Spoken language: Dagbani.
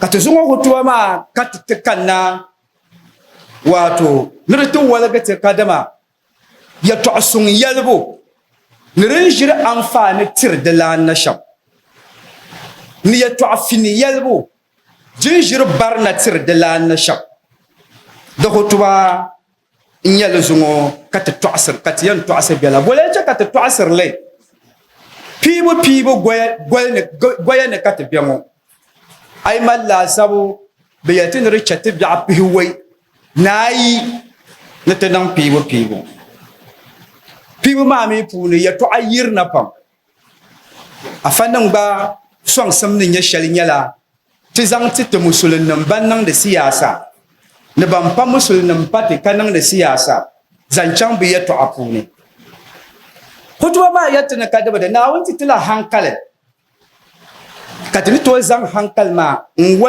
Ka ti zuŋɔ hutuba maa ka ti ti kanna, wato ni di ti woligi ti kadama yɛtɔɣ suŋ yɛlibu ni din ʒiri anfaani tiri di lan na shɛm, ni yɛtɔɣ fini yɛlibu din ʒiri barina tiri di lan na shɛm. Di hutuba n-nyɛ li zuŋɔ ka ti tɔɣisiri, ka ti yɛn tɔɣisi bɛla. Boli n-chɛ ka ti tɔɣisiri li? Piibu piibu goya ni ka ti be ŋɔ. A yi mali laasabu, bɛ yɛli ti ni di chɛ ti biɛɣu pihiwɔi ni ayi ni ti niŋ piibu piibu. Piibu maa mi puuni yɛtɔɣa yirina pam. Afanim gba sɔŋsim ni nyɛ shɛli nyɛla ti zaŋ ti ti Musulinnim ban niŋdi siyaasa ni ban pa Musulinnim pati ka niŋdi siyaasa zaŋ chaŋ bɛ yɛtɔɣa puuni. Hutuba maa yɛli ti ni ka dibidi Naawuni ti ti la hankali ka ti ni tooi zaŋ hankali maa n-wali.